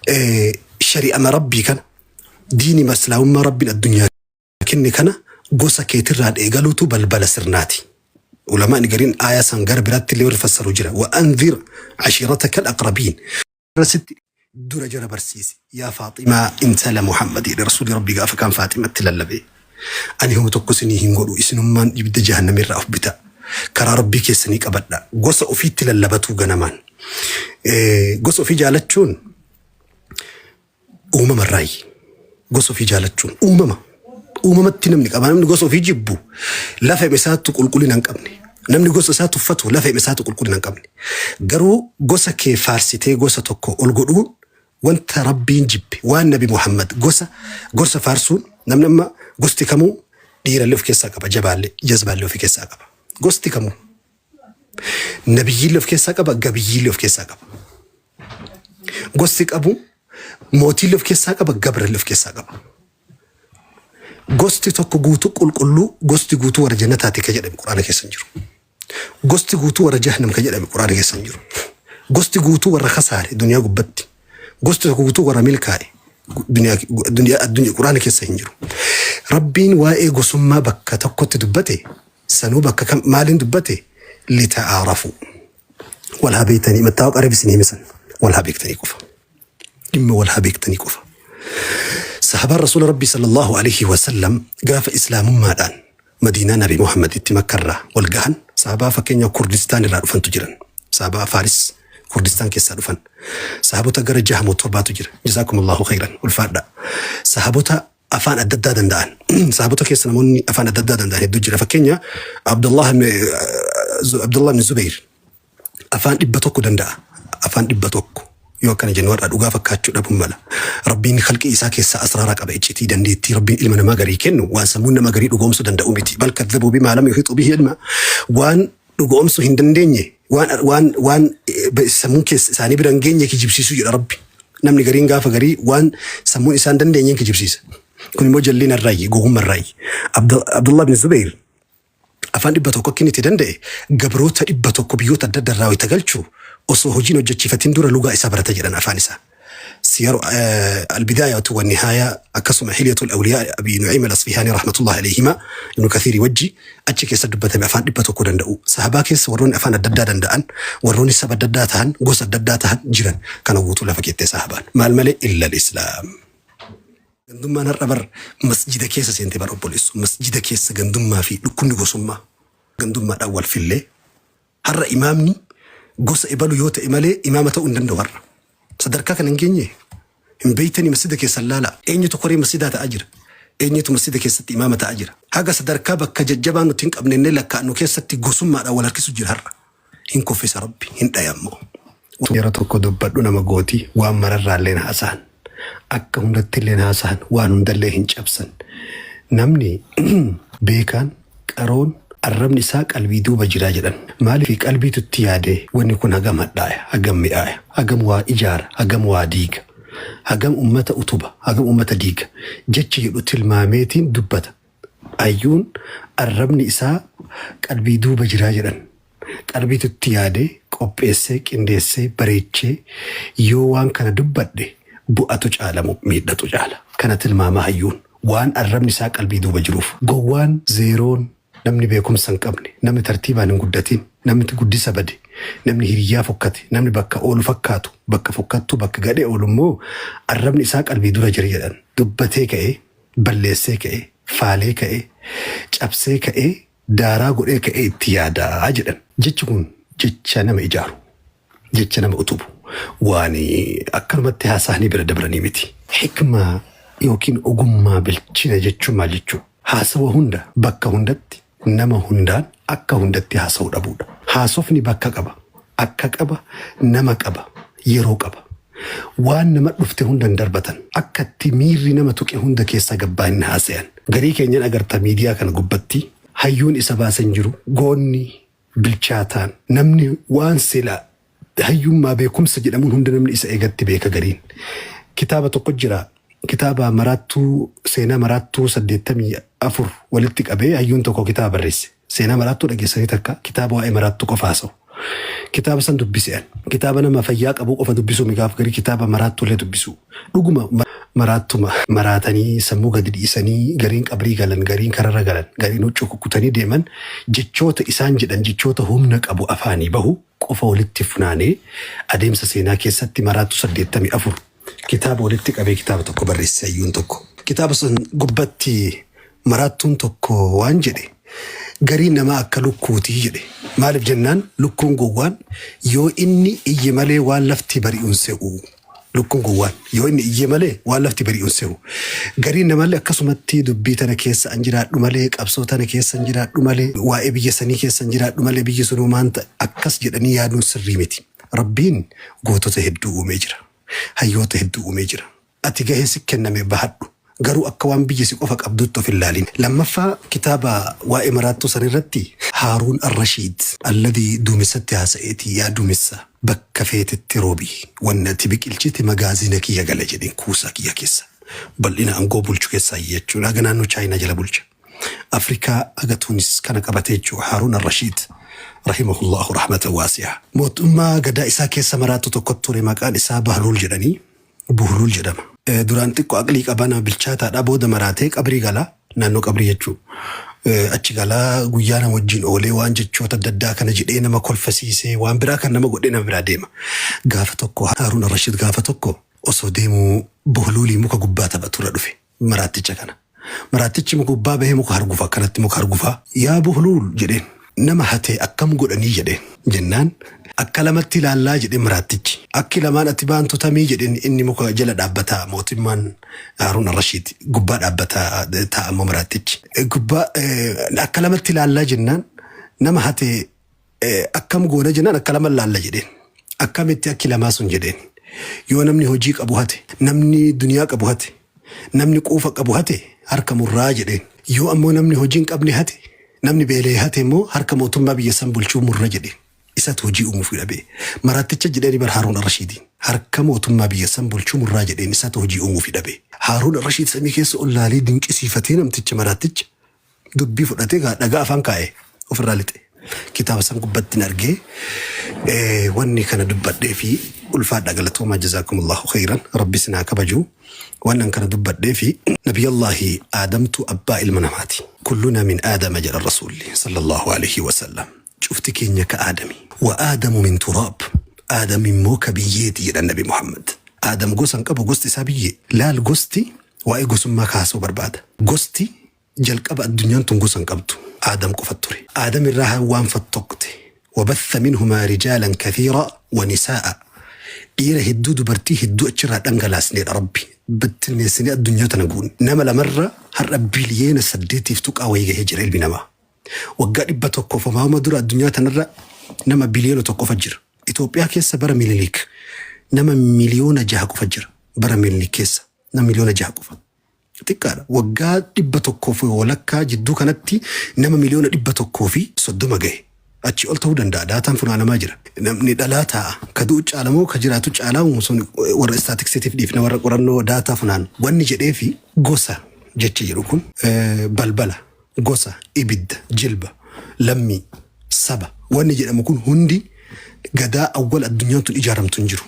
Shari'ama Rabbii kana, diinima Islaamummaa Rabbiin addunyaa kenne kana gosa keetirraan eegaluutu balbala sirnaati. Ulamaan gariin aayaa san gara biraatti illee warri fassaru jira. Wa anzir ashiirataka al-aqrabiin. Sitti dura jara barsiisi. Yaa Faaximaa intala Muhammad jedhe Rasuulli Rabbii gaafa kaan Faaximatti lallabe. Ani homa tokko isinii hin godhu, isinummaan ibidda jahannamirraa of bita. Karaa Rabbii keessanii qabadha. Gosa ofiitti lallabatuu ganamaan. Gosa ofii jaalachuun uumama irraayi. Gosa ofii jaalachuun uumama. Uumamatti namni qaba. Namni gosa ofii jibbu lafa isaattu qulqullina hin qabne. Namni gosa isaa tuffatu lafa isaattu qulqullina hin qabne. Garuu gosa kee faarsitee gosa tokko ol godhuun wanta Rabbiin jibbe, waan Nabi Muhammad gosa gorsa faarsuun. Namni amma gosti kamuu dhiirallee of keessaa qaba, jabaallee jazbaallee of keessaa qaba. Gosti kamuu nabiyyiillee of keessaa qaba, gabiyyiillee of keessaa qaba. Gosti qabu mootiillee of keessaa qaba, gabrallee of keessaa qaba. Gosti tokko guutuu qulqulluu, gosti guutuu warra jannataati ka jedhame Quraana keessa hin jiru. Gosti guutuu warra jahannam ka jedhame Quraana keessa hin jiru. Gosti guutuu warra kasaare duniyaa gubbatti. Gosti tokko guutuu warra milkaa'e duniyaa duniyaa addunyaa Quraana keessa hin jiru. Rabbiin waa'ee gosummaa bakka tokkotti dubbate, sanuu bakka kam maaliin dubbate? Lita'aarafu. Wal haa beektanii, mattaawaqa Rabbi isin himisan wal haa beektanii qofa. Dhimma wal haa beektanii qofa. Sahabaan Rasuula Rabbii sallallahu alaihi wasallam gaafa islaamummaadhaan Madiinaa Nabi Muhammaditti Makkarraa wal gahan, sahabaa fakkeenya Kurdistaan irraa dhufantu jiran. Sahabaa Faaris Kurdistaan keessaa dhufan. Sahabota gara jaha moo torbaatu jira. Jazaakumullahu khayran, ulfaadha. Sahabota afaan adda addaa danda'an. Sahabota keessa namoonni afaan adda addaa danda'an hedduu jira. Fakkeenya Abdullah ibn Zubayr afaan 100 danda'a. Afaan 100 yoo akkana jennu har'a dhugaa fakkaachuu dhabuun mala. Rabbiin khalqii isaa keessaa asraaraa qaba, iccitii dandeettii Rabbiin ilma namaa garii kennu waan sammuun nama garii dhugoomsuu danda'u miti. Bal kazzabuu bimaa lam yuhiixuu bihi ilma. Waan dhugoomsuu hin dandeenye, waan sammuun keessa isaanii bira hin geenye kijibsiisuu jedha Rabbi. Namni gariin gaafa garii waan sammuun isaan dandeenyeen kijibsiisa. Kun immoo jalliin irraayi, gogummaa irraayi. Abdullah bin Zubayr afaan 100 akka inni itti danda'e, gabroota 100 biyyoota adda addaa irraa wayita galchu osoo hojiin hojjechiifatin dura lugaa isaa barata jedhan, afaan isaa. Siyaru Albidaayatu wa Nihaaya, akkasuma Hilyatul Awliyaa Abi Nu'iim al-Asfihaanii rahmatullahi alayhima, Ibnu Kathiiri wajji achi keessa dubbatame, afaan 100 danda'u. Sahabaa keessa warroonni afaan adda addaa danda'an, warroonni saba adda addaa ta'an, gosa adda addaa ta'an jiran. Kana guutuu lafa keettee sahabaan. Maal malee? Illa al-Islaam. Gandummaan har'a bar masjida keessa seente bar, obboleessu. Masjida keessa gandummaa fi dhukkubni gosummaa. Gandummaadhaan wal fillee. Har'a imaamni gosa ebalu yoo ta'e malee imaama ta'uu hin danda'u har'a. Sadarkaa kana hin geenye, hin beeytanii? Masjida keessan laala. Eenyutu koree masjidaa ta'aa jira? Eenyutu masjida keessatti imaama ta'aa jira? Haga sadarkaa bakka jajjabaa nuti hin qabne innee lakkaa'annu keessatti gosummaadhaan wal harkisu jira har'a. Hin kuffisa Rabbi, hin dhaya ammoo. Yeroo tokko dubbadhu nama gooti, waan mararraallee haasa'an. Akka hundatti illee haasa'an, waan hundallee hin cabsan. Namni beekaan qaroon arrabni isaa qalbii duuba jiraa jedhan. Maaliif? Qalbiitu itti yaadee wanni kun hagam hadhaaya, hagam mi'aaya, hagam waa ijaara, hagam waa diiga, hagam ummata utuba, hagam ummata diiga jecha jedhu tilmaameetiin dubbata. Hayyuun arrabni isaa qalbii duuba jiraa jedhan. Qalbiitu itti yaadee, qopheessee, qindeessee, bareechee, yoo waan kana dubbadhe bu'atu caala moo miidhatu caala? Kana tilmaama hayyuun. Waan arrabni isaa qalbii duuba jiruuf. Gowwaan zeeroon, namni beekumsa hin qabne, namni tartiibaan hin guddatin, namni guddisa bade, namni hiriyyaa fokkate, namni bakka oolu fakkaatu, bakka fokkattuu, bakka gadhee oolu immoo arrabni isaa qalbii dura jira jedhan. Dubbatee ka'ee, balleessee ka'ee, faalee ka'ee, cabsee ka'ee, daaraa godhee ka'ee itti yaadaa jedhan. Jechi kun jecha nama ijaaru, jecha nama utubu, waan akkanumatti haasa'anii bira dabranii miti. Hikmaa yookiin ogummaa bilchina jechuun maal jechuudha? Haasawa hunda bakka hundatti nama hundaan akka hundatti haasa'uu dhabuudha. Haasofni bakka qaba, akka qaba, nama qaba, yeroo qaba. Waan nama dhufte hunda hin darbatan. Akka itti miirri nama tuqe hunda keessa gabbaa hin haasayan. Garii keenyan agarta, miidiyaa kana gubbatti hayyuun isa baasan jiru, goonni bilchaataan, namni waan sila hayyummaa beekumsa jedhamuun hunda namni isa eegatti beeka gariin. Kitaaba tokko jira. Kitaaba maraattuu, seenaa maraattuu 84 walitti qabee hayyuun tokko kitaaba barreesse. Seenaa maraattuu dhageessanii takka kitaaba waa'ee maraattuu qofa haasa'u. Kitaaba san dubbise an. Kitaaba nama fayyaa qabuu qofa dubbisuu mi gaaf garii kitaaba maraattullee dubbisuu. Dhuguma maraattuma maraatanii sammuu gadi dhiisanii gariin qabrii galan gariin kararra galan gariin huccuu kukkutanii deeman jechoota isaan jedhan jechoota humna qabu afaanii bahu qofa walitti funaanee adeemsa seenaa keessatti maraattu 84 kitaaba walitti qabee kitaaba tokko barreesse hayyuun tokko. Kitaaba san gubbatti maraattuun tokko waan jedhe gariin namaa akka lukkuutii jedhe. Maaliif jennaan lukkuun gowwaan yoo inni iyye malee waan lafti bari'uun se'u. Lukkuun gowwaan yoo inni iyye malee waan lafti bari'uun se'u. Gariin namallee akkasumatti dubbii tana keessa an jiraadhu malee qabsoo tana keessa an jiraadhu malee waa'ee biyya sanii keessa an jiraadhu malee biyyi sunuu maan ta'a akkas jedhanii yaaduun sirrii miti. Rabbiin gootota hedduu uumee jira. Hayyoota hedduu uumee jira. Ati gahee si kenname bahadhu. Garuu akka waan biyya si qofa qabduutti of hin laalin. Lammaffaa kitaaba waa'ee maraattuu san irratti Haaruun Arrashiid alladii duumessatti haasa'eeti yaa duumessa bakka feetetti roobi wanni ati biqilchite magaazina kiyya gala jedheen kuusaa kiyya keessa. Bal'ina aangoo bulchu keessaa jechuudha. Haga naannoo Chaayinaa jala bulcha. Afrikaa haga Tuunis kana qabate jechuudha. Haaruun Arrashiid rahimahullahu rahmatan waasi'a. Mootummaa gadaa isaa keessa maraattu tokko ture maqaan isaa Bahluul jedhanii. Buhluul jedhama. Duraan xiqqoo aqlii qaba nama bilchaataadha booda maraatee qabrii gala naannoo qabrii jechuu achi galaa guyyaa nama wajjin oolee waan jechoota adda addaa kana jedhee nama kolfasiisee waan biraa kan nama godhee nama biraa deema. Gaafa tokko Haaruun Arrashiid gaafa tokko osoo deemuu Buhluulii muka gubbaa taphaturra dhufe. Maraatticha kana. Maraattichi muka gubbaa bahee muka hargufa akkanatti muka hargufaa. Yaa Buhluul jedheen. Nama hatee akkam godhanii jedheen. Jennaan akka lamatti ilaallaa jedheen maraattichi. Akki lamaan ati baantu tamii jedheen inni muka jala dhaabbataa mootummaan Haaruun Arrashiid gubbaa dhaabbataa taa'a ammoo maraattichi. Gubbaa akka lamatti ilaallaa jennaan nama hatee akkam goona jennaan akka lama laalla jedheen. Akkamitti akki lamaa sun jedheen. Yoo namni hojii qabu hate, namni duniyaa qabu hate, namni quufa qabu hate harka murraa jedheen. Yoo ammoo namni hojii hin qabne hate, namni beela'e hate immoo harka mootummaa biyya san bulchuu murra jedheen. Isatu hojii uumuuf dhabe. Maraatticha jedheen bar Haaruun Arrashiidiin. Harka mootummaa biyya san bulchuu murraa jedheen isatu hojii uumuuf dhabe. Haaruun Arrashiid samii keessa ol laalee dinqisiifatee namticha maraatticha dubbii fudhatee dhagaa afaan kaa'e ofirraa lixe. Kitaaba san gubbatti hin argee wanni kana dubbadhee fi ulfaadha galatoomaa jazaakumullahu khayran rabbi isin haa kabaju. Waan an kana dubbadhee fi nabiyallaahi Aadamtu abbaa ilma namaati. Kulluna min Aadama jedha rasuulli sallallahu alaihi wasallam. Cufti keenya ka Aadami. Wa Aadamu min turaab. Aadam immoo ka biyyeeti jedha Nabi Muhammad. Aadam gosa hin qabu gosti isaa biyyee. Laal gosti waa'ee gosummaa kaasuu barbaada. Gosti jalqaba addunyaan tun gosa hin qabdu. Aadam qofa ture. Aadam irraa hawwaan fottoqte. Wabatha minhumaa rijaalan kathiira wa nisaa'a. Dhiira hedduu dubartii hedduu achirraa dhangalaasneedha Rabbi. Bittinneessinee addunyaa tana guunne. Nama lamarra har'a biliyeena saddeetiif tuqaa wayii gahee jira ilmi namaa. Waggaa 100 homaama dura addunyaa tanarra nama biliyoona 1 qofa jira. Itoophiyaa keessa bara Minilik nama miliyoona 6 qofa jira. Bara Minilik keessa nama miliyoona 6 qofa. Xiqqaadha. Waggaa 100 fi walakkaa jidduu kanatti nama miliyoona 130 gahe. Achi ol ta'uu danda'a. Daataan funaanamaa jira. Namni dhalaa taa'a. Ka du'u caala moo ka jiraatu caalaa moo sun warra istaatiksiitiif dhiifna warra qorannoo daataa funaanu. Wanni jedhee fi gosa jechi jedhu kun balbala, gosa, ibidda, jilba, lammii, saba wanni jedhamu kun hundi gadaa awwal addunyaan tun ijaaramtu hin jiru.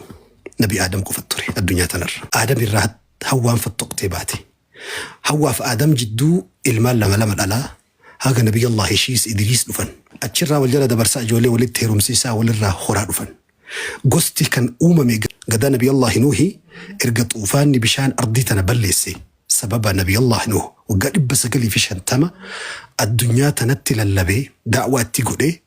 Nabi Aadam qofa ture addunyaa tanarra. Aadam irraa Hawwaan fottoqtee baate. Hawwaaf Aadam jidduu ilmaan lama lama dhalaa haga Nabiyyallaahi Shiis Idriis dhufan. Achirraa wal jala dabarsaa ijoollee walitti heerumsiisaa walirraa horaa dhufan. Gosti kan uumame gadaa Nabiyyallaahi Nuuhi erga xuufaanni bishaan ardii tana balleesse sababa Nabiyyallaahi Nuuh waggaa 950 addunyaa tanatti lallabee da'waa itti godhee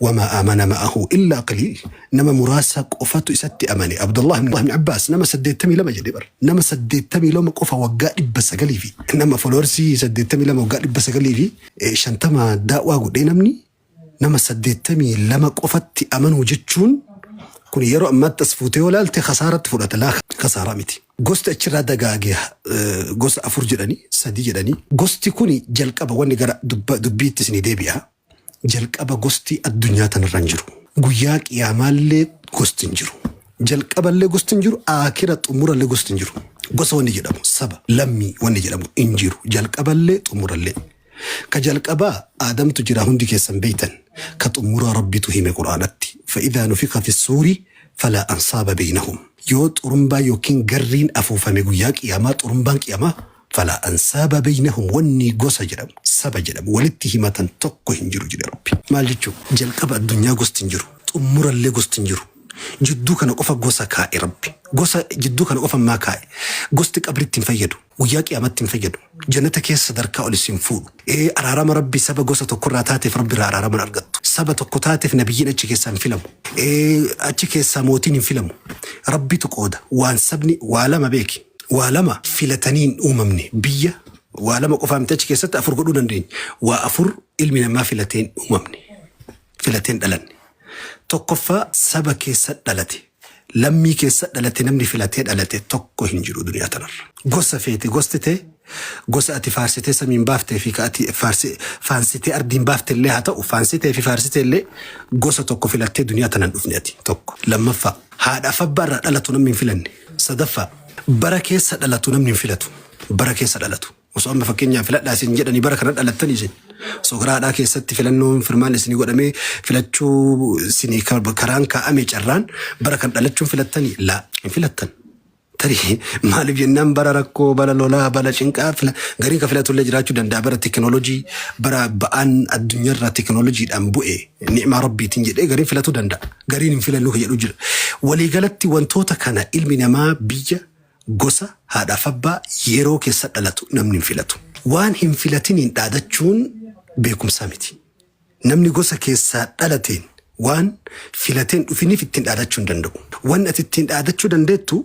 Wamaa aamana ma'ahu illaa qaliil nama muraasa qofatu isatti amane. Abdullah ibn Abbaas nama 82 jedhe bar. Nama 82 qofa waggaa 900 fi nama foloorsii 82 waggaa 950 daawwaa godhee namni nama 82 qofatti amanuu jechuun kun yeroo ammaatti as fuutee yoo laalte kasaaratti fudhata laa kasaaraa miti. Gosti achirraa dagaage gosa afur jedhanii sadii jedhanii gosti kun jalqaba wanni gara dubbiitti isinii deebi'a. Jalqaba gosti addunyaa tanarra hin jiru. Guyyaa qiyaamaallee gosti hin jiru. Jalqaballee gosti hin jiru, aakira xumurallee gosti hin jiru. Gosa wanni jedhamu, saba, lammii wanni jedhamu hin jiru. Jalqaballee xumurallee. Ka jalqabaa Aadamtu jira hundi keessan beeytan. Ka xumuraa Rabbitu hime Qur'aanatti. Fa'idhaa nufiqa fi suuri falaa ansaaba beeynahum. Yoo xurumbaa yookiin garriin afuufame guyyaa qiyaamaa, xurumbaan qiyaamaa, falaa ansaaba beeynahum, wanni gosa jedhamu, saba jedhamu walitti himatan tokko hin jiru jedhe Rabbi. Maal jechuu? Jalqaba addunyaa gosti hin jiru. Xumurallee gosti hin jiru. Jidduu kana qofa gosa kaa'e Rabbi. Gosa jidduu kana qofa ammaa kaa'e. Gosti qabritti hin fayyadu. Guyyaa qiyaamatti hin fayyadu. Jannata keessa sadarkaa ol isin fuudhu. Ee araarama Rabbi saba gosa tokkorraa taateef Rabbi irraa araarama hin argattu. Saba tokko taateef nabiyyiin achi keessaa hin filamu. Ee achi keessaa mootiin hin filamu. Rabbitu qooda. Waan sabni waa lama beeki. Waa lama filatanii hin uumamne. Biyya waa lama qofaa miti, achi keessatti afur godhuu dandeenya. Waa afur ilmi namaa filatee hin uumamne. Filatee hin dhalanne. Tokkoffaa, saba keessa dhalate. Lammii keessa dhalate, namni filatee dhalate tokko hin jiru duniyaa tanarra. Gosa feete, gosti tee gosa ati faarsitee samiin baaftee fi ka ati faansitee ardiin baafte illee haa ta'u, faansitee fi faarsitee illee gosa tokko filattee duniyaa tanan dhufne ati tokko. Lammaffaa, haadhaaf abbaa irraa dhalatu namni hin filanne. Sadaffaa, bara keessa dhalatu namni hin filatu. Bara keessa dhalatu. Osoo amma fakkeenyaaf filadhaa isin jedhanii, bara kana dhalattanii isin. Osoo karaa haadhaa keessatti filannoon firmaan isinii godhamee filachuu isinii karaan kaa'ame, carraan bara kan dhalachuun filattanii laa hin filattan. Tarii maaliif jennaan, bara rakkoo, bara lolaa, bara cinqaa gariin kan filatullee jiraachuu danda'a. Bara teekinooloojii, bara ba'aan addunyaarraa teekinooloojiidhaan bu'e, ni'maa rabbiitiin jedhee gariin filatuu danda'a. Gariin hin filannu kan jedhu jira. Waliigalatti wantoota kana ilmi namaa biyya, gosa, haadhaaf abbaa, yeroo keessa dhalatu namni hin filatu. Waan hin filatiniin dhaadachuun beekumsaa miti. Namni gosa keessaa dhalateen waan filateen dhufiniif ittiin dhaadachuu hin danda'u. Wanni ati ittiin dhaadachuu dandeettu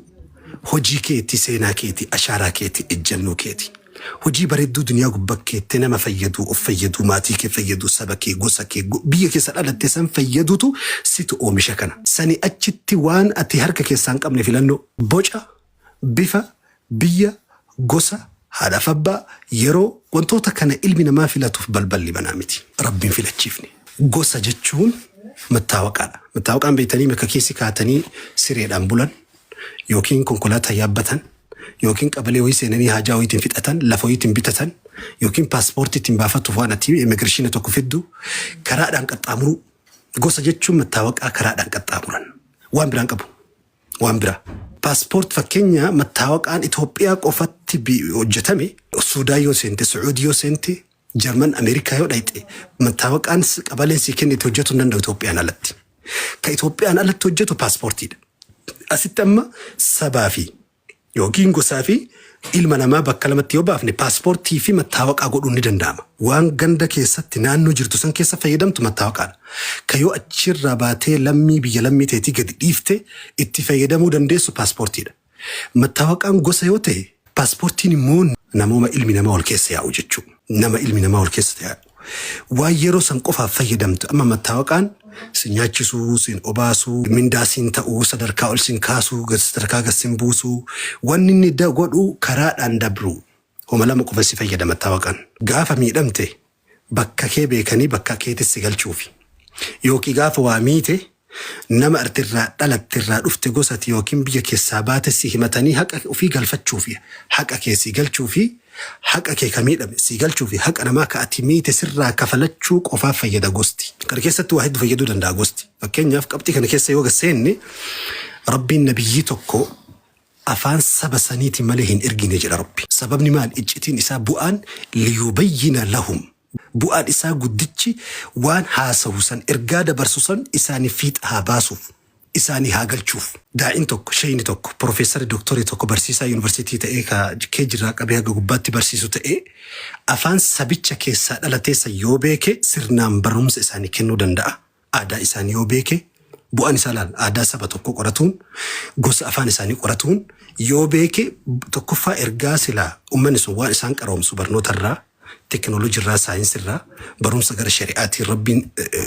hojii keeti, seenaa keeti, ashaaraa keeti, ejjennoo keeti. Hojii bareedduu duniyaa gubbaa keettee nama fayyaduu, of fayyaduu, maatii kee fayyaduu, saba kee, gosa kee, biyya keessa dhalatte san fayyadutu situ oomisha kana. Sani achitti waan ati harka keessaa hin qabne filannoo, boca, bifa, biyya, gosa, haadhaaf abbaa, yeroo, wantoota kana ilmi namaa filatuuf balballi banaa miti. Rabbiin filachiifne. Gosa jechuun mattaawaqaadha. Mattaawaqaan beektanii, bakka keessi kaatanii sireedhaan bulan yookiin konkolaataa yaabbatan yookiin qabalee wayii seenanii haajaa wayiitiin fixatan, lafa wayiitiin bitatan yookiin paaspoortii ittiin baafatuuf waan ati immigration tokko fiddu karaadhaan qaxxaamuruu. Gosa jechuun mattaawaqaa karaadhaan qaxxaamuran. Waan biraan qabu. Waan biraa. Paaspoort fakkeenya mattaawaqaan Itoophiyaa qofatti hojjetame Suudaan yoo seente, Sucuudii yoo seente, Jarman, Ameerikaa yoo dhayxe, mattaawaqaan qabaleen sii kennite hojjetuu hin danda'u Itoophiyaan alatti. Ka Itoophiyaan alatti hojjetu paaspoortiidha. Asitti amma sabaa fi yookiin gosaa fi ilma namaa bakka lamatti yoo baafne, paaspoortii fi mattaawaqaa godhuun ni danda'ama. Waan ganda keessatti naannoo jirtu san keessa fayyadamtu mattaawaqaadha. Ka yoo achirraa baatee lammii biyya lammii teetii gadi dhiifte itti fayyadamuu dandeessu paaspoortiidha. Mattaawaqaan gosa yoo ta'e, paaspoortiin immoo namooma ilmi namaa wal keessa yaa'u jechuudha. Nama ilmi namaa wal keessa yaa'u. Waan yeroo san qofaaf fayyadamtu amma mattaawaqaan sin nyaachisuu, sin obaasuu, mindaa sin ta'uu, sadarkaa ol sin kaasuu, sadarkaa gad sin buusuu, wanni inni godhu karaadhaan dabru. Homa lama qofa si fayyada mattaawaqaan. Gaafa miidhamte bakka kee beekanii bakka keetti si galchuufi. Yookiin gaafa waa miite nama artirraa dhalattirraa dhufte gosati yookiin biyya keessaa baate si himatanii haqa ofii galfachuufi, haqa kee si galchuufi, haqa kee ka miidhame si galchuufi, haqa namaa ka ati miite sirraa kafalachuu qofaaf fayyada gosti. Kana keessatti waa hedduu fayyaduu danda'a gosti. Fakkeenyaaf, qabxii kana keessa yoo seenne, Rabbiin nabiyyii tokko afaan saba saniiti malee hin ergine jedha Rabbi. Sababni maal? Iccitiin isaa, bu'aan liyubayyina lahum. Bu'aan isaa guddichi waan haasahu san, ergaa dabarsu san isaanii fiixa haa baasuuf. Isaanii haa galchuuf. Daa'in tokko, sheeyni tokko, profeesarri, doktorii tokko, barsiisaa yuunivarsiitii ta'ee ka kee jirraa qabee haga gubbaatti barsiisu ta'ee afaan sabicha keessaa dhalatee san yoo beeke sirnaan barumsa isaanii kennuu danda'a. Aadaa isaanii yoo beeke, bu'aan isaa laal, aadaa saba tokko qoratuun, gosa afaan isaanii qoratuun yoo beeke, tokkoffaa ergaa silaa ummanni sun waan isaan qaroomsu barnootarraa, teekinooloojii, saayinsirraa, barumsa gara shari'aatiin Rabbiin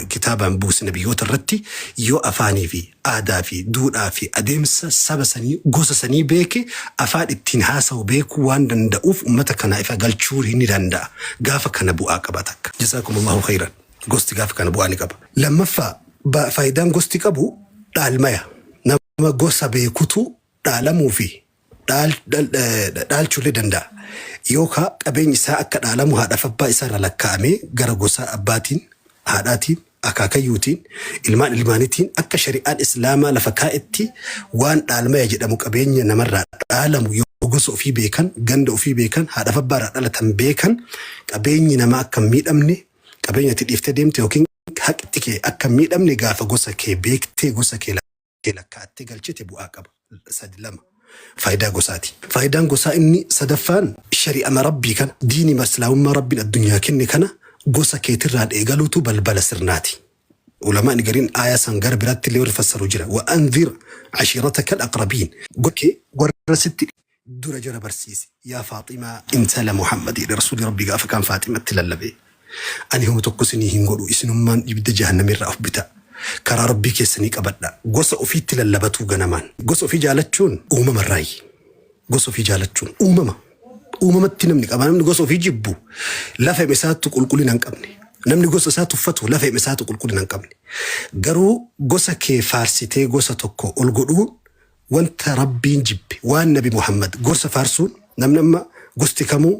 kitaabaan buuse nabiyyoota irratti, yoo afaanii fi aadaa fi duudhaa fi adeemsa saba sanii, gosa sanii beeke, afaan ittiin haasawu beekuu waan danda'uuf ummata kanaa ifa galchuu ni danda'a. Gaafa kana bu'aa qaba takka. Jazaakumullahu khayran. Gosti gaafa kana bu'aa ni qaba. Lammaffaa, faayidaan gosti qabu dhaalmaya. Nama gosa beekutu dhaalamuu fi Dhaalchullee danda'a. Yookaa qabeenyi isaa akka dhaalamu haadhaaf abbaa isaa irraa lakkaa'amee gara gosa abbaatiin, haadhaatiin, akaakayyuutiin, ilmaan ilmaaniitiin akka shari'aan Islaamaa lafa kaa'etti waan dhaalmaya jedhamu qabeenya namarraa dhaalamu yoo gosa ofii beekan, ganda ofii beekan, haadhaaf abbaa irraa dhalatan beekan qabeenyi namaa akka hin miidhamne, qabeenya ati dhiiftee deemte yookiin haqti kee akka hin miidhamne gaafa gosa kee beektee gosa kee kee lakkaa'attee galchite bu'aa qaba. Sadi lama. Faayidaa gosaati. Faayidaan gosaa inni sadaffaan shari'ama Rabbii kana, diinima Islaamummaa Rabbiin addunyaa kenne kana gosa keetirraan eegaluutu balbala sirnaati. Ulamaan gariin aayaa san gara biraatti illee warri fassaru jira. Wa anzir ashiirataka al-aqrabiin. Gosa kee warra sitti dura jara barsiisi. Yaa Faaximaa intala Muhammad jedhe Rasuulli Rabbii gaafa kaan Faaximatti lallabe. Ani homa tokko isinii hin godhu isinummaan ibidda jahannamirraa of bitaa. Karaa Rabbii keessanii qabadha. Gosa ofiitti lallabatuu ganamaan. Gosa ofii jaalachuun uumamarraayi. Gosa ofii jaalachuun uumama. Uumamatti namni qaba. Namni gosa ofii jibbu lafa isaattu qulqullina hin qabne. Namni gosa isaa tuffatu lafa isaattu qulqullina hin qabne. Garuu gosa kee faarsitee gosa tokko ol godhuun wanta Rabbiin jibbe, waan Nabi Muhammad gorsa faarsuun namni amma gosti kamuu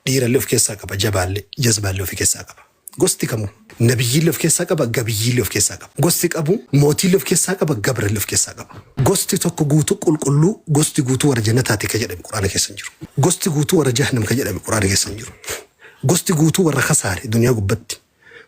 dhiirallee of keessaa qaba, jabaallee, jazbaallee of keessaa qaba. Gosti kamuu nabiyyiillee of keessaa qaba, gabiyyiillee of keessaa qaba. Gosti qabu mootiillee of keessaa qaba, gabrallee of keessaa qaba. Gosti tokko guutuu qulqulluu, gosti guutuu warra jannataati ka jedhame Qur'aana keessa hin jiru. Gosti guutuu warra jahannam ka jedhame Qur'aana keessa hin jiru. Gosti guutuu warra kasaare duniyaa gubbatti.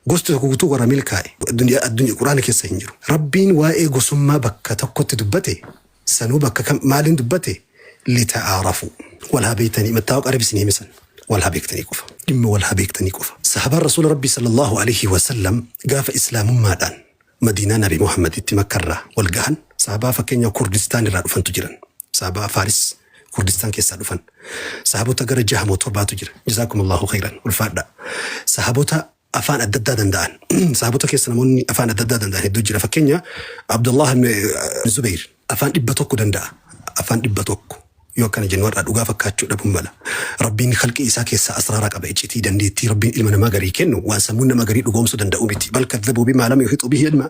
Gosti tokko guutuu warra milkaa'e addunyaa addunyaa Qur'aana keessa hin jiru. Rabbiin waa'ee gosummaa bakka tokkotti dubbate sanuu bakka kam maaliin dubbate lita'aarafu wal haa beektanii mattaawaq arab isin himisan wal haa beektanii qofa dhimma wal haa beektanii qofa. Sahabaan Rasuula Rabbii sallallahu alaihi wasallam gaafa islaamummaadhaan Madiinaa Nabi Muhammaditti Makkarraa wal gahan sahabaa fakkeenya Kurdistaan irraa dhufantu jiran. Sahabaa Faaris Kurdistaan keessaa dhufan. Sahabota gara jaha moo torbaatu jira. Jazaakumullahu khayran. Ulfaadha. Sahabota afaan adda addaa danda'an. Sahabota keessa namoonni afaan adda addaa danda'an hedduu jira. Fakkeenya Abdullah ibn Zubayr afaan 100 danda'a. Afaan 100. Yoo akkana jennu har'a dhugaa fakkaachuu dhabuun mala. Rabbiin khalqii isaa keessaa asraara qaba iccitii dandeettii Rabbiin ilma namaa garii kennu waan sammuun nama garii dhugoomsuu danda'u miti. Bal kazzabuu bimaa lam yuhiixuu bihi ilma.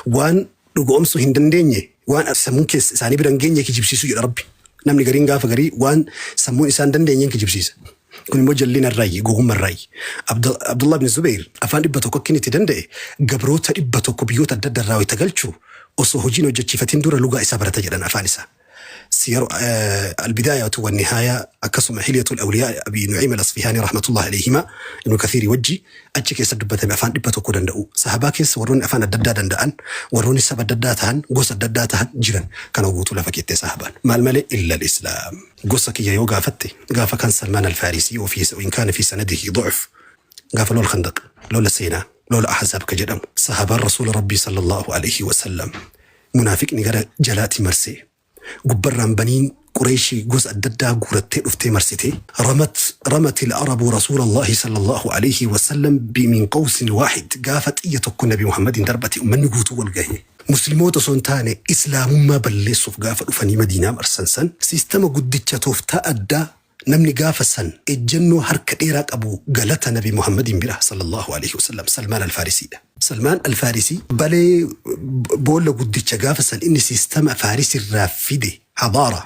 Waan dhugoomsuu hin dandeenye waan sammuun keessa isaanii bira hin geenye kijibsiisuu jedha Rabbi. Namni gariin gaafa garii waan sammuun isaan dandeenyeen kijibsiisa. Kun immoo jallina irraayi, gowwummaa irraayi. Abdullah bin Zubayr afaan 100 akka inni itti danda'e gabroota 100 biyyoota adda addaa irraa wayita galchu osoo hojiin hojjechiifatin dura lugaa isaa barata jedhan afaan isaa. Siyar Albidaayatu Wannihaaya akkasuma Hilyatul Awliyaa Abi Nu'iim Al-Asfihaanii rahmatullahi alayhimaa Ibnu Kathiirii wajji achi keessa dubbatame afaan 100 danda'u. Sahabaa keessa warroonni afaan adda addaa danda'an, warroonni saba adda addaa tahan, gosa adda addaa tahan jiran. Kana guutuu lafa keettee sahabaan. Maal malee illa al-Islaam. Gosa kiyya yoo gaafatte gaafa kan Salmaan Al-Faarisii ofii in kaana fi sanadihi du'uf gaafa lola Khandaq, lola seenaa, lola Ahzaab ka jedhamu sahabaan Rasuula Rabbii sallallahu alayhi wa sallam Munaafiqni gara jalaatii marsee, gubbarraan baniin Qureeyshii gosa adda addaa guurattee dhuftee marsitee, Ramat ramatil arabu Rasuulallaahi sallallaahu aleyhi wa sallam bi min qawsin waahid gaafa xiyya tokko Nabi Muhammadiin darbate ummanni guutuu wal gahe. Muslimoota osoo hin taane Islaamummaa balleessuuf gaafa dhufanii Madiinaa marsan san siistama guddicha tooftaa addaa Namni gaafa san ejjennoo harka dheeraa qabu galata Nabi Muhammadiin bira sallallahu aleyhi wasallam Salmaan Al-Faarisiidha. Salmaan Al-Faarisii balee boolla guddicha gaafa san inni siistama Faaris irraa fide hadaara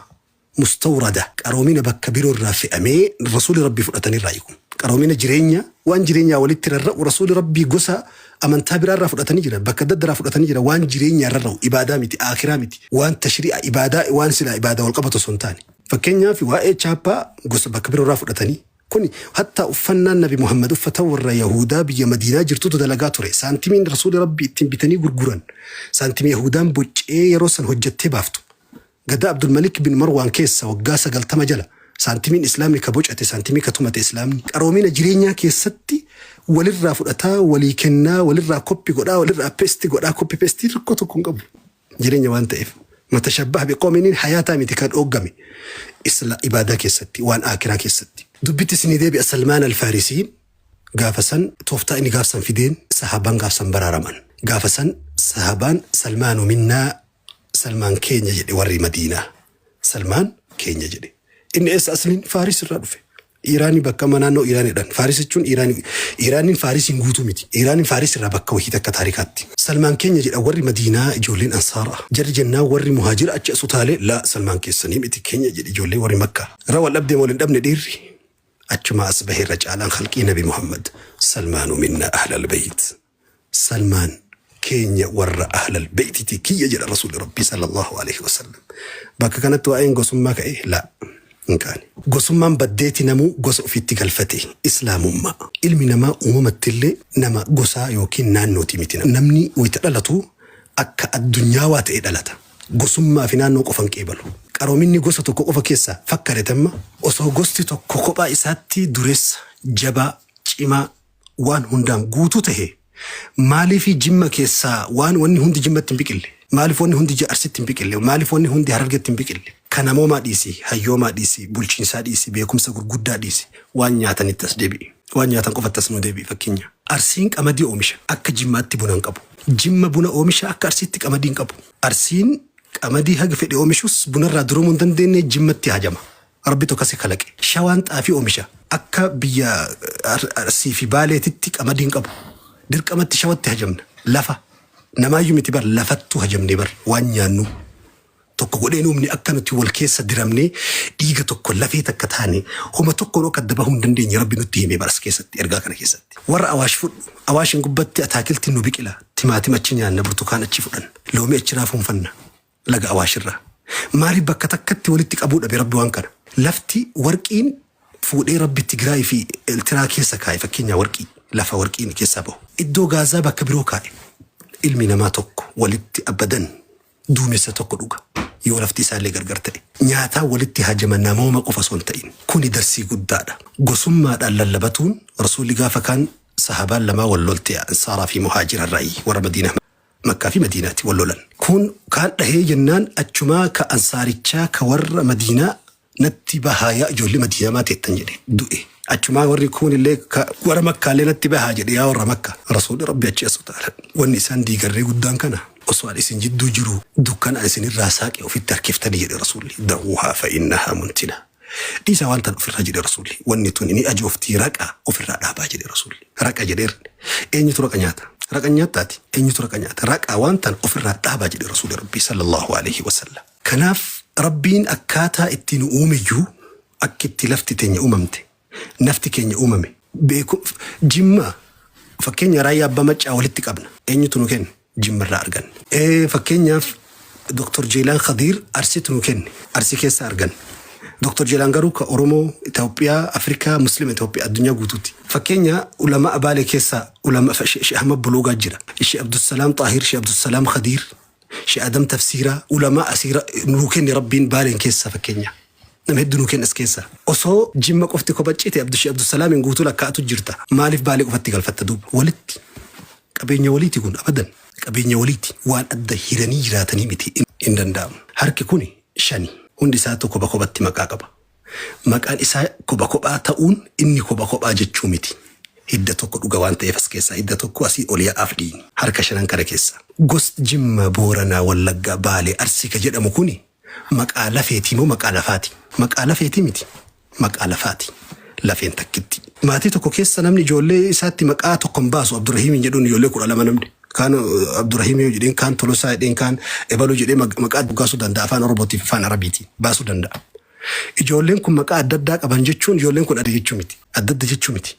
mustawrada qaroomina bakka biroo irraa fe'amee Rasuuli Rabbii fudhatan irraayi kun. Qaroomina jireenya waan jireenyaa walitti rarra'u Rasuuli Rabbii gosa amantaa biraa irraa fudhatanii jiran bakka adda addaa irraa fudhatanii jiran waan jireenyaa rarra'u ibaadaa miti aakiraa miti waan tashri'a ibaadaa waan silaa ibaadaa wal qabatu osoo hin taane. Fakkeenyaaf waa'ee chaappaa gosa bakka biroo irraa fudhatanii kuni hattaa uffannaan Nabi Muhammad uffata warra Yahudaa biyya Madiinaa jirtutu dalagaa ture. Saantimiin Rasuuli Rabbii ittiin bitanii gurguran saantimii Yahudaan boccee yeroo san hojjattee baaftu. Gadaa Abdulmalik bin Marwaan keessa waggaa 90 jala saantimiin Islaamni ka bocate saantimii ka tumate Islaamni qaroomina jireenyaa keessatti walirraa fudhataa walii kennaa walirraa koppi godhaa walirraa pesti godhaa koppi pestii rakkoo tokko hin qabu. Jireenya waan ta'eef. Matashabbaha biqoominiin hayaataa miti kan dhooggame isla ibaadaa keessatti waan aakiraa keessatti. Dubbitti isinii deebi'a Salmaan Alfaarisiin gaafa san tooftaa inni gaaf san fideen sahaabaan gaaf san baraaraman. Gaafa san sahaabaan Salmaanu minnaa Salmaan keenya jedhe warri Madiinaa. Salmaan keenya jedhe. Inni eessa asliin Faaris irraa dhufe. Iiraanii bakka amma naannoo Iiraaniidhaan. Faaris jechuun Iiraanii. Iiraaniin Faarisiin guutuu miti. Iiraaniin Faaris irraa bakka wahii takka taarikaatti. Salmaan keenya jedha warri Madiinaa ijoolleen Ansaaraa. Jarri jennaan warri Muhaajira achi as utaalee laa Salmaan keessanii miti keenya jedhe ijoollee warri Makkaa. Irra wal dhabdee wal hin dhabne dhiirri. Achumaa as bahe irra caalaan khalqii Nabi Muhammad. Salmaanu minna ahlal bayt. Salmaan keenya warra ahlal beeytiti kiyya jedha Rasuulli Rabbii sallallahu alaihi wasallam. Bakka kanatti waa'een gosummaa ka'e laa hin kaane. Gosummaan baddeeti namuu gosa ofiitti galfate islaamummaa. Ilmi namaa uumamatti illee nama gosaa yookiin naannooti miti. Namni wayita dhalatu akka addunyaawaa ta'e dhalata. Gosummaa fi naannoo qofa hin qeebalu. Qaroominni gosa tokko qofa keessaa fakkaate amma osoo gosti tokko kophaa isaatti dureessa, jabaa, cimaa, waan hundaan guutuu tahe maaliif Jimma keessaa waan wanni hundi Jimmatti hin biqille? Maaliif wanni hundi Arsitti hin biqille? Maaliif wanni hundi Harargetti hin biqille? Kan namoomaa dhiisi, hayyoomaa dhiisi, bulchiinsaa dhiisi, beekumsa gurguddaa dhiisi, waan nyaatanitti as deebi'i. Waan nyaatan qofatti as nu deebi'i fakkeenya. Arsiin qamadii oomisha akka Jimmaatti buna hin qabu. Jimma buna oomisha akka Arsiitti qamadii hin qabu. Arsiin qamadii haga fedhe oomishus bunarraa duroomuu hin dandeenye Jimmatti hajama. Rabbitu akkasi kalaqe. Shawaan xaafii oomisha. Akka biyya Arsii fi Baaleetitti qamadii hin qabu. Dirqamatti Shawatti hajamna. Lafa. Namaayyuu miti bar lafattuu hajamnee bar waan nyaannu. Tokko godhee nuumni akka nuti wal keessa diramnee dhiiga tokko lafee takka taane homa tokkoon akka adda bahuu hin dandeenye Rabbi nutti hime baras keessatti ergaa kana keessatti. Warra Awaash fudhu. Awaashin gubbatti ataakiltiin nu biqila. Timaatima achi nyaanna, burtukaan achi fudhanna. Loomii achiraa fuunfanna. Laga Awaash irraa. Maaliif bakka takkatti walitti qabuu dhabe Rabbi waan kana? Lafti warqiin fuudhee Rabbi Tigraay fi Eltiraa keessa kaa'e fakkeenyaa warqii lafa warqiin keessaa bahu. Iddoo Gaazaa bakka biroo kaa'e. Ilmi namaa tokko walitti abadan duumessa tokko dhuga. Yoo lafti isaallee gargar ta'e. Nyaataa walitti hajama namooma qofa osoo hin ta'in. Kuni darsii guddaadha. Gosummaadhaan lallabatuun Rasuulli gaafa kaan sahabaan lamaa wal lolte Ansaaraa fi Muhaajira irraayi warra Madiinaa. Makkaa fi Madiinaatti wal lolan. Kun kaan dhahee jennaan achumaa ka Ansaarichaa ka warra Madiinaa natti bahaa yaa ijoollee Madiinaa maa teettan jedhe du'e. Achumaa warri kuunillee ka warra Makkaallee natti bahaa jedhe yaa warra Makka. Rasuulli Rabbi achi as utaalan. Wanni isaan diigarree guddaan kana osoo an isin jidduu jiru dukkana an isinirraa saaqe ofitti harkiftanii jedhe Rasuulli. Da'uuhaa fa innahaa muntina. Dhiisaa waan tan ofirraa jedhe Rasuulli. Wanni tun ni ajooftii raqa ofirraa dhaabaa jedhe Rasuulli. Raqa jedheer. Eenyutu raqa nyaata? Raqa nyaattaati. Eenyutu raqa nyaata? Raqa waan tan ofirraa dhaabaa jedhe Rasuulli Rabbii sallallahu alaihi wasallam. Kanaaf Rabbiin akkaataa itti nu uumeyyuu akka itti lafti teenya uumamte, nafti keenya uumame. Beeku Jimma fakkeenya raayyaa abbaa maccaa walitti qabna. Eenyutu nu kenne? Jimma irraa arganne. Fakkeenyaaf Dr. Jeelaan Khadiir Arsitu nu kenne. Arsii keessa arganne. Dr. Jeelaan garuu ka Oromoo, Itoophiyaa, Afrikaa, Muslima Itoophiyaa addunyaa guutuuti. Fakkeenya ulama Baalee keessaa ulama Sheekh Ahmad Buluugaa jira. Sheekh Abdusalaam Xaahir, Sheekh Abdusalaam Khadiir, Sheekh Adam Tafsiiraa ulama asiira nuu kenne Rabbiin Baaleen keessa fakkeenya. Nama hedduu nuu kenne as keessa. Osoo Jimma qofti kophacite Sheekh Abdusalaamiin guutuu lakkaa'atu jirta. Maaliif Baalee qofatti galfatta duuba? Walitti qabeenya waliiti kun abadan qabeenya waliiti waan adda hiranii jiraatanii miti hin danda'amu. Harki kuni shani hundi isaatu kopha kophatti maqaa qaba. Maqaan isaa kopha kophaa ta'uun inni kopha kophaa jechuu miti. Hidda tokko dhuga waan ta'eef as keessaa hidda tokko asii ol yaa'aaf dhiigni. Harka shanan kana keessa. Gosti Jimma, Booranaa, Wallaggaa, Baalee, Arsii ka jedhamu kuni maqaa lafeetii moo maqaa lafaati? Maqaa lafeetii miti. Maqaa lafaati. Lafeen takkitti. Maatii tokko keessa namni ijoollee isaatti maqaa tokko hin baasu. Abdurrahiimiin jedhuun ijoollee 12 namni. Kaan Abdurrahiim yoo jedheen, kaan Tolosaa jedheen, kaan Ebaluu jedhee maqaa baasuu danda'a. Afaan Oromootiif afaan Arabiitiin baasuu danda'a. Ijoolleen kun maqaa adda addaa qaban jechuun ijoolleen kun adda jechuu miti. Adda adda jechuu miti.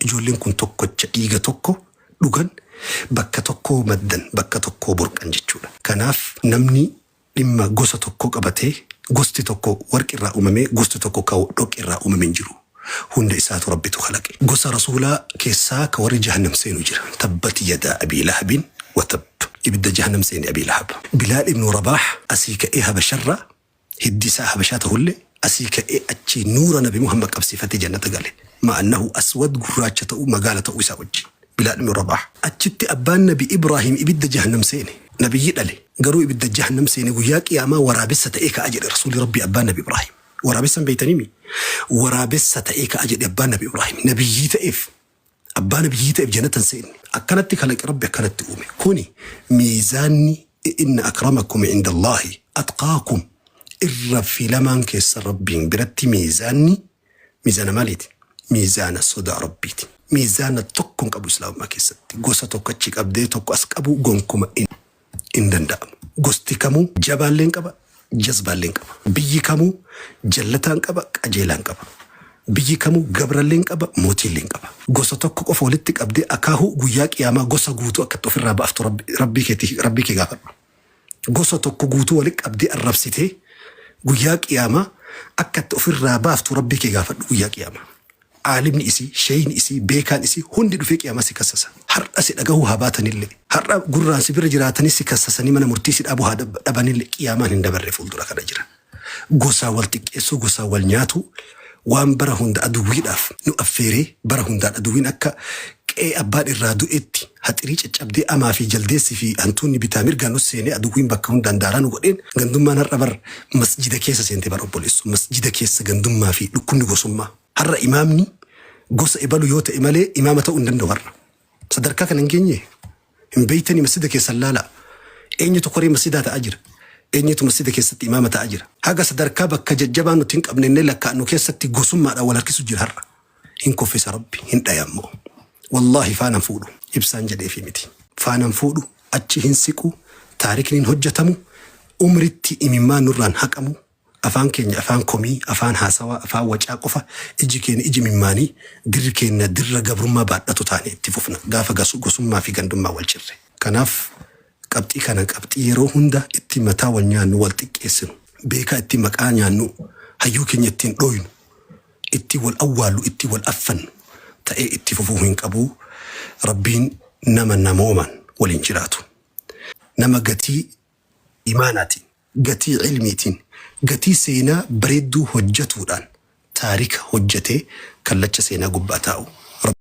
Ijoolleen kun tokkocha dhiiga tokko dhugan bakka tokkoo maddan bakka tokkoo burqan jechuudha. Kanaaf namni dhimma gosa tokkoo qabatee gosti tokko warqi irraa uumamee gosti tokko ka dhoqqe irraa uumame hin jiru. Hunda isaatu Rabbitu kalaqe. Gosa Rasuulaa keessaa ka warri jahannam seenu jira. Tabbat yadaa Abii Lahabin wa tabb. Ibidda jahannam seene Abii Lahab. Bilaal ibnu Rabaah asii ka'ee Habasharraa hiddi isaa Habashaa tahullee asii ka'ee achii nuura Nabi Muhammad qabsiifatee jannata gale. Ma'annahu aswad gurraacha ta'uu magaala ta'uu isaa wajjin. Bilaal ibnu Rabaah. Achitti abbaan Nabi Ibraahim ibidda jahannam seene. Nabiyyi dhale. Garuu ibidda jahannam seene guyyaa qiyaamaa waraabessa ta'ee ka'a jedhe Rasuulli Rabbii abbaan Nabi Ibraahim. Waraabessa hin beeytaniimi? Waraabessa ta'ee ka'a jedhe abbaan Nabi Ibraahim. Nabiyyii ta'eef abbaa nabiyyii ta'eef jannata hin seenne. Akkanatti kalaqe Rabbi akkanatti uume. Kuni miizaanni inna akramakum indallaahi atqaakum irra filamaan keessa Rabbiin biratti miizaanni. Miizaana maaliiti? Miizaana sodaa Rabbiiti. Miizaana tokko hin qabu Islaamummaa keessatti. Gosa tokko achi qabdee tokko as qabuu gonkuma hin danda'amu. Gosti kamuu jabaallee hin qaba, jazbaallee hin qaba. Biyyi kamuu jallataa hin qaba, qajeelaa hin qaba. Biyyi kamuu gabrallee hin qaba, mootiillee hin qaba. Gosa tokko qofa walitti qabdee akaahuu guyyaa qiyaamaa gosa guutuu akka itti ofirraa baaftu Rabbii keetii Rabbii kee gaafadhu. Gosa tokko guutuu walitti qabdee arrabsitee guyyaa qiyaamaa akka itti ofirraa baaftu Rabbii kee gaafadhu guyyaa qiyaamaa. Aalimni isii, sheeyni isii, beekaan isii hundi dhufee qiyaamaa si kassasa. Har'a si dhagahuu haa baatanillee, har'a gurraan si bira jiraatanii si kassasanii mana murtii si dhaabuu haa dhabanillee qiyaamaan hin dabarre fuuldura kana jira. Gosaa wal xiqqeessuu, gosaa wal nyaatuu waan bara hunda aduwwiidhaaf nu affeeree bara hundaan aduwwiin akka qe'ee abbaan irraa du'etti haxirii caccabdee amaa fi jaldeessi fi hantuunni bitaa mirgaan nu seenee aduwwiin bakka hundaan daaraa nu godheen gandummaan har'a bar masjida keessa seente bar obboleessu masjida keessa gandummaa fi dhukkubni gosummaa har'a imaamni gosa ebalu yoo ta'e malee imaama ta'uu hin danda'u har'a sadarkaa kana hin geenye Hin beeytanii masjida keessan laalaa. Eenyutu koree masjidaa ta'aa jira? Eenyutu masjida keessatti imaama ta'aa jira? Haga sadarkaa bakka jajjabaa nuti hin qabne innee lakkaa'annu keessatti gosummaadhaan wal harkisu jira har'a. Hin kuffisa Rabbi, hin dhaya ammoo. Wallaahi faanan fuudhu. Ibsaan jedheefii miti. Faanan fuudhu, achi hin siqu, taarikni hin hojjatamu, umritti imimmaan nurraan haqamu, Afaan keenya afaan komii, afaan haasawaa, afaan wacaa qofa, iji keenya ija imimmaanii, dirri keenya dirra gabrummaa baadhatu taanee itti fufna gaafa gosummaa fi gandummaan wal cirre. Kanaaf qabxii kana qabxii yeroo hunda itti mataa wal nyaannu, wal xiqqeessinu, beekaa ittiin maqaa nyaannu, hayyuu keenya ittiin dhooynu, ittiin wal awwaallu, ittiin wal affannu ta'ee itti fufuu hin qabu. Rabbiin nama namoomaan waliin jiraatu, nama gatii imaanaatiin, gatii ilmiitiin, gatii seenaa bareedduu hojjatuudhaan taarika hojjatee kallacha seenaa gubbaa taa'u.